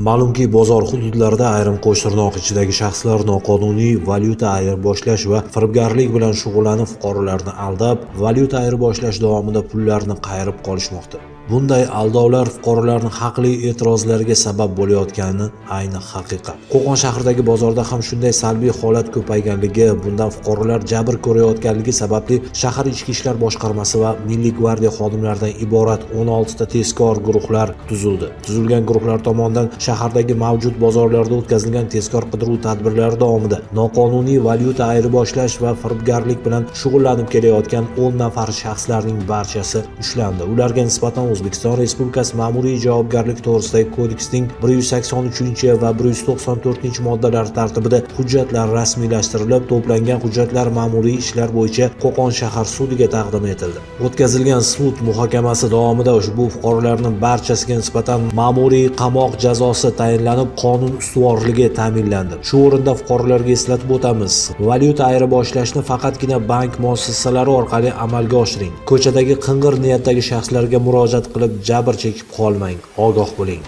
Ma'lumki, bozor hududlarida ayrim qo'shtirnoq ichidagi shaxslar noqonuniy valyuta ayirboshlash va firibgarlik bilan shug'ullanib, fuqarolarni aldab, valyuta ayirboshlash davomida pullarni qayirib qolishmoqda. Bunday aldovlar fuqarolarning haqli e'tirozlariga sabab bo'layotgani ayni haqiqat. Qo'qon shahridagi bozorda ham shunday salbiy holat ko'payganligi, bundan fuqarolar jabr ko'rayotganligi sababli shahar ichki ishlar boshqarmasi va Milliy gvardiya xodimlaridan iborat 16 ta tezkor guruhlar tuzildi. Tuzilgan guruhlar tomonidan shahardagi mavjud bozorlarda o'tkazilgan tezkor qidiruv tadbirlari davomida noqonuniy valyuta ayirboshlash va firibgarlik bilan shug'ullanib kelayotgan 10 nafar shaxslarning barchasi ushlandi. Ularga nisbatan O'zbekiston Respublikasi Ma'muriy javobgarlik to'g'risidagi kodeksning 183 va 194 moddalari tartibida hujjatlar rasmiylashtirilib, to'plangan hujjatlar ma'muriy ishlar bo'yicha Qo'qon shahar sudiga taqdim etildi. O'tkazilgan sud muhokamasi davomida ushbu fuqarolarning barchasiga nisbatan ma'muriy qamoq jazosi tayinlanib, qonun ustuvorligi ta'minlandi. Shu o'rinda fuqarolarga eslatib o'tamiz: valyuta ayirboshlashni faqatgina bank muassasalari orqali amalga oshiring. Ko'chadagi qing'ir niyatdagi shaxslarga murojaat qilib jabr chekib qolmang. Ogoh bo'ling.